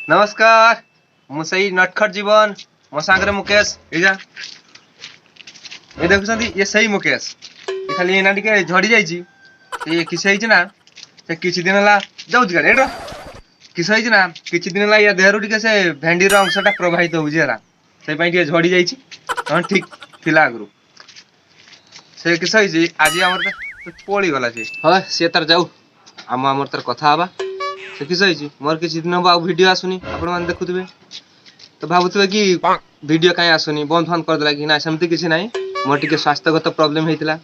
ନମସ୍କାର, ମୁଁ ସେଇ ନଟଖଟ ଜୀବନ, ମୋ ସାଙ୍ଗରେ ମୁକେଶ। ଏଇଯା, ଏ ଦେଖୁଛନ୍ତି, ଇଏ ସେଇ ମୁକେଶ। ଏ ଖାଲି ଏଇନା ଟିକେ ଝଡ଼ି ଯାଇଛି। ଇଏ କିସ ହେଇଛି ନା, ସେ କିଛି ଦିନ ହେଲା ଯାଉଛି ଗାଡ଼ି ଏଇଟା। କିସ ହେଇଛି ନା, କିଛି ଦିନ ହେଲା ୟା ଦେହରୁ ଟିକେ ସେ ଭେଣ୍ଡିର ଅଂଶଟା ପ୍ରବାହିତ ହଉଛି, ହେଲା। ସେଇ ପାଇଁ ଟିକେ ଝଡ଼ି ଯାଇଛି। ହଁ, ଠିକ ଥିଲା ଆଗରୁ। ସେ କିସ ହେଇଛି, ଆଜି ଆମର ତ ପଳିଗଲା ସେ। ହଁ, ସିଏ ତାର ଯାଉ, ଆମର ତାର କଥା ହବା। ସେ କିସ ହେଇଛି, ମୋର କିଛି ଦିନ ହବ ଆଉ ଭିଡ଼ିଓ ଆସୁନି। ଆପଣମାନେ ଦେଖୁଥିବେ ତ ଭାବୁଥିବେ କି ଭିଡ଼ିଓ କାହିଁ ଆସୁନି, ବନ୍ଦ ଫନ୍ଦ କରିଦେଲା କି ନା। ସେମିତି କିଛି ନାହିଁ। ମୋର ଟିକେ ସ୍ୱାସ୍ଥ୍ୟଗତ ପ୍ରୋବ୍ଲେମ୍ ହେଇଥିଲା,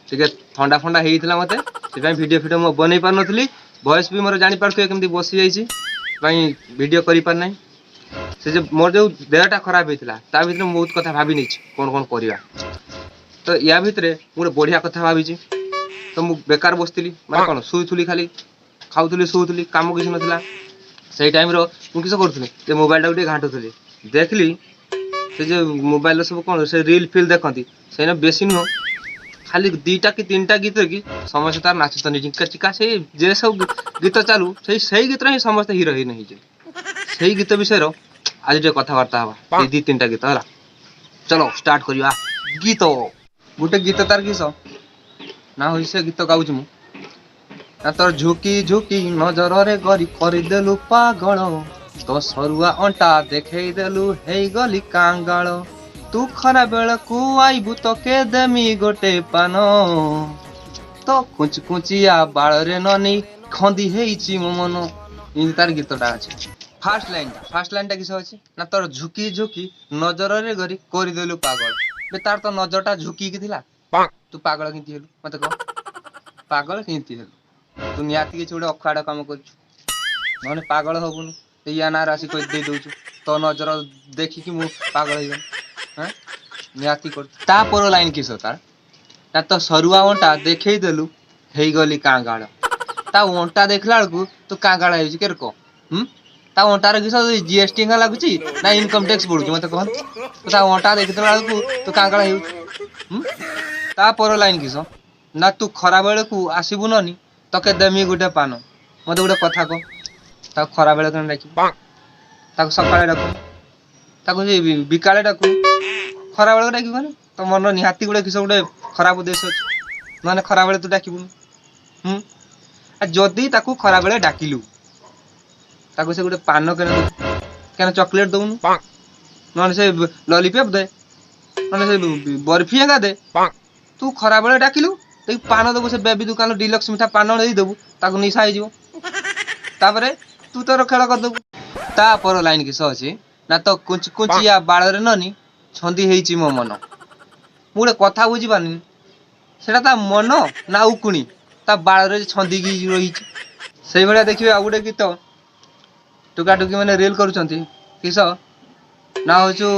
ଟିକେ ଥଣ୍ଡା ଫଣ୍ଡା ହେଇଥିଲା ମୋତେ। ସେଥିପାଇଁ ଭିଡ଼ିଓ ଫିଡ଼ିଓ ମୁଁ ବନେଇ ପାରୁନଥିଲି। ଭଏସ୍ ବି ମୋର ଜାଣିପାରୁଥିବେ କେମିତି ବସିଯାଇଛି, ପାଇଁ ଭିଡ଼ିଓ କରିପାରୁନାହିଁ। ସେ ଯେ ମୋର ଯେଉଁ ଦେହଟା ଖରାପ ହେଇଥିଲା, ତା ଭିତରେ ମୁଁ ବହୁତ କଥା ଭାବି ନେଇଛି, କ'ଣ କ'ଣ କରିବା। ତ ୟା ଭିତରେ ମୁଁ ଗୋଟେ ବଢ଼ିଆ କଥା ଭାବିଛି। ତ ମୁଁ ବେକାର ବସିଥିଲି, ମାନେ କ'ଣ, ଶୋଇଥିଲି, ଖାଲି ଖାଉଥିଲି, ଶୋଉଥିଲି, କାମ କିଛି ନଥିଲା। ସେଇ ଟାଇମ୍ର ମୁଁ କିସ କରୁଥିଲି ଯେ ମୋବାଇଲଟାକୁ ଟିକେ ଘାଣ୍ଟୁଥିଲି। ଦେଖିଲି ସେ ଯେ ମୋବାଇଲରେ ସବୁ କ'ଣ ସେ ରିଲ୍ ଫିଲ୍ ଦେଖନ୍ତି। ସେଇନା ବେଶୀ ନୁହଁ, ଖାଲି ଦୁଇଟା କି ତିନିଟା ଗୀତ କି ସମସ୍ତେ ତାର ନାଚୁଛନ୍ତି ଚିଙ୍କା ଚିକା। ସେଇ ଯେ ସବୁ ଗୀତ ଚାଲୁ, ସେଇ ସେଇ ଗୀତରେ ହିଁ ସମସ୍ତେ ହିରୋ ହିରୋଇନ୍ ହେଇଯିବେ। ସେଇ ଗୀତ ବିଷୟରେ ଆଜି ଟିକେ କଥାବାର୍ତ୍ତା ହବା, ସେଇ ଦୁଇ ତିନିଟା ଗୀତ, ହେଲା। ଚલો ଷ୍ଟାର୍ଟ କରିବା। ଗୀତ ଗୋଟେ ଗୀତ ତାର କିସ ନା ହଉଛି, ସେ ଗୀତ ଗାଉଛି ମୁଁ ନା, ତୋର ଝୁକି ଝୁକି ନଜରରେ ଗରି କରିଦେଲୁ ପାଗଳ, ତୋ ସରୁଆ ଅଣ୍ଟା ଦେଖେଇ ଦେଲୁ, ହେଇଗଲି କାଙ୍ଗାଳ। ତୁ ଖରା ବେଳକୁ ଆଇବୁ, ତକେ ଦେମି ଗୋଟେ ପାନ, ତ କୁଞ୍ଚ କୁଞ୍ଚିଆ ବାଳରେ ନନି ଖନ୍ଦି ହେଇଛି ମୋ ମନ। ଏମିତି ତାର ଗୀତଟା ଅଛି। ଫାର୍ଷ୍ଟ ଲାଇନଟା କିସ ଅଛି ନା, ତୋର ଝୁକି ଝୁକି ନଜରରେ ଗରି କରିଦେଲୁ ପାଗଳ। ବେ, ତାର ତ ନଜରଟା ଝୁକିକି ଥିଲା, ତୁ ପାଗଳ କେମିତି ହେଲୁ ମତେ କହ? ପାଗଳ କେମିତି ହେଲୁ? ତୁ ନିହାତି କିଛି ଗୋଟେ ଅଖାଡ କାମ କରୁଛୁ, ନହେଲେ ପାଗଳ ହବୁନୁ। ୟା ନାଁରେ ଆସି କହି ଦେଇ ଦଉଛୁ, ତୋ ନଜର ଦେଖିକି ମୁଁ ପାଗଳ ହେଇଗଲି। ହଁ, ନିହାତି କରୁଛୁ। ତାପର ଲାଇନ କିସ ତାର ନା, ତ ସରୁଆ ଅଣ୍ଟା ଦେଖେଇ ଦେଲୁ, ହେଇଗଲି କାଙ୍ଗାଳ। ତା ଅଣ୍ଟା ଦେଖିଲା ବେଳକୁ ତୁ କାଙ୍ଗାଳ ହେଇଛୁ କେରେ କହ? ହୁଁ, ତା ଅଣ୍ଟାରେ କିସ ଜିଏସଟି ଲାଗୁଛି ନା ଇନକମ ଟ୍ୟାକ୍ସ ପଡୁଛି, ମତେ କହ ତା ଅଣ୍ଟା ଦେଖିଦେଲା ବେଳକୁ ତୁ କାଙ୍ଗାଳ ହେଉଛୁ? ହୁଁ, ତାପର ଲାଇନ କିସ ନା, ତୁ ଖରା ବେଳକୁ ଆସିବୁ ନନି, ତକେ ଦେମି ଗୋଟେ ପାନ। ମତେ ଗୋଟେ କଥା କହ, ତାକୁ ଖରା ବେଳେ କେଣ ଡାକିବୁ? ତାକୁ ସକାଳେ ଡାକୁ, ତାକୁ ସେ ବିକାଳେ ଡାକୁ, ଖରା ବେଳକୁ ଡାକିବୁ ମାନେ ତୋ ମନ ନିହାତି ଗୋଟେ କିସ ଗୋଟେ ଖରାପ ଉଦ୍ଦେଶ୍ୟ ଅଛି, ନହେଲେ ଖରା ବେଳେ ତୁ ଡାକିବୁନି। ହୁଁ, ଆଉ ଯଦି ତାକୁ ଖରା ବେଳେ ଡାକିଲୁ, ତାକୁ ସେ ଗୋଟେ ପାନ କେଣ ଦବୁ? କେନ ଚକୋଲେଟ ଦଉନୁ? ନହେଲେ ସେ ଲଲିପପ ଦେ, ନହେଲେ ସେ ବର୍ଫି ଏକା ଦେ। ତୁ ଖରା ବେଳେ ଡାକିଲୁ, ତାକୁ ପାନ ଦବୁ, ସେ ବେବି ଦୋକାନ ଡିଲକ୍ସ ମିଠା ପାନ ଦେଇଦବୁ, ତାକୁ ନିଶା ହେଇଯିବ, ତାପରେ ତୁ ତୋର ଖେଳ କରିଦବୁ। ତାପର ଲାଇନ କିସ ଅଛି ନା, ତ କୁଞ୍ଚ କୁଞ୍ଚିଆ ବାଳରେ ନନି ଛନ୍ଦି ହେଇଛି ମୋ ମନ। ମୁଁ ଗୋଟେ କଥା ବୁଝିପାରୁନି, ସେଟା ତା ମନ ନା ଉକୁଣି ତା ବାଳରେ ଛନ୍ଦିକି ରହିଛି? ସେଇଭଳିଆ ଦେଖିବେ ଆଉ ଗୋଟେ ଗୀତ ଟୁକା ଟୁକି ମାନେ ରିଲ୍ କରୁଛନ୍ତି। କିସ ନା ହଉଛୁ,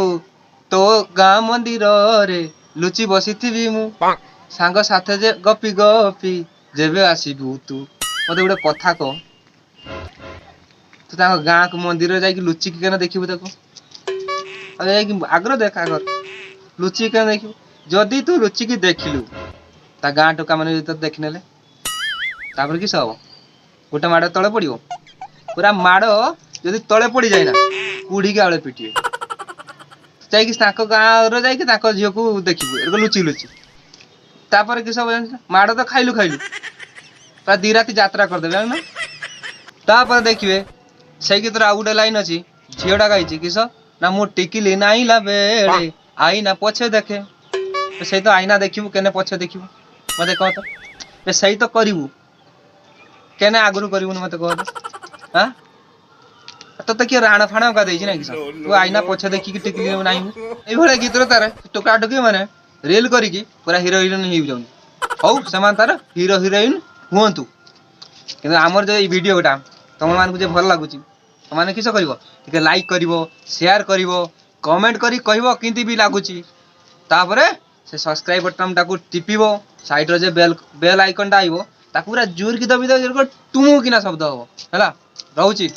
ତୋ ଗାଁ ମନ୍ଦିରରେ ଲୁଚି ବସିଥିବି ମୁଁ, ସାଙ୍ଗ ସାଥେ ଯେ ଗପି ଗପି ଯେବେ ଆସିବୁ ତୁ। ମତେ ଗୋଟେ କଥା କହ, ତୁ ତାଙ୍କ ଗାଁକୁ ମନ୍ଦିର ଯାଇକି ଲୁଚିକି କେନ ଦେଖିବୁ ତାକୁ? ଆଉ ଯାଇକି ଆଗର ଦେଖ, ଆଗର ଲୁଚିକି କେନ ଦେଖିବୁ? ଯଦି ତୁ ଲୁଚିକି ଦେଖିଲୁ, ତା ଗାଁ ଟୋକା ମାନେ ଯଦି ତତେ ଦେଖିନେଲେ, ତାପରେ କିସ ହବ? ଗୋଟେ ମାଡ଼ ତଳେ ପଡିବ ପୁରା। ମାଡ଼ ଯଦି ତଳେ ପଡିଯାଏ ନା, କୁଢିକି ଆଳେ ପିଟିବେ। ଯାଇକି ତାଙ୍କ ଗାଁର ଯାଇକି ତାଙ୍କ ଝିଅକୁ ଦେଖିବୁ ଏରକ ଲୁଚି ଲୁଚି, ତାପରେ କିସ ହବ ଜାଣିଛୁ? ମାଡ଼ ତ ଖାଇଲୁ ଖାଇଲୁ, ପୁରା 2 ରାତି ଯାତ୍ରା କରିଦେବେ, ଜାଣିନ? ତାପରେ ଦେଖିବେ ସେଇ ଗୀତର ଆଉ ଗୋଟେ ଲାଇନ ଅଛି, ଝିଅଟା ଗାଇଛି। କିସ ନା, ମୁଁ ଟିକିଲି ନାଇଲା ବେଳେ ଆଇନା ପଛେ ଦେଖେ। ସେଇ ତ ଆଇନା ଦେଖିବୁ, କେନେ ପଛେ ଦେଖିବୁ, ମତେ କହ ତ? ଏ ସେଇ ତ କରିବୁ, କେନେ ଆଗରୁ କରିବୁନି, ମତେ କହ ତ? ଆଁ, ତତେ କିଏ ରାଣ ଫାଣ ଏକା ଦେଇଛି ନା କିସ, ତୁ ଆଇନା ପଛେ ଦେଖିକି ଟିକିଲି ନାଇବୁ? ଏଇଭଳିଆ ଗୀତରେ ତାର ଟୋକା ଟୋକି ମାନେ ରିଲ୍ କରିକି ପୁରା ହିରୋ ହିରୋଇନ ହେଇଯାଉଛନ୍ତି। ହଉ, ସେମାନେ ତାର ହିରୋ ହିରୋଇନ ହୁଅନ୍ତୁ, କିନ୍ତୁ ଆମର ଯୋଉ ଏଇ ଭିଡ଼ିଓଟା ତମମାନଙ୍କୁ ଯେ ଭଲ ଲାଗୁଛି, ତମମାନେ କିସ କରିବ? ଟିକେ ଲାଇକ୍ କରିବ, ସେୟାର କରିବ, କମେଣ୍ଟ କରି କହିବ କେମିତି ବି ଲାଗୁଛି। ତାପରେ ସେ ସବସ୍କ୍ରାଇବ ବଟନଟାକୁ ଟିପିବ, ସାଇଡର ଯେ ବେଲ୍ ବେଲ୍ ଆଇକନଟା ଆଇବ, ତାକୁ ପୁରା ଜୋରକି ଦବି ଦେବ, ଟୁମୁ କିନା ଶବ୍ଦ ହବ। ହେଲା, ରହୁଛି।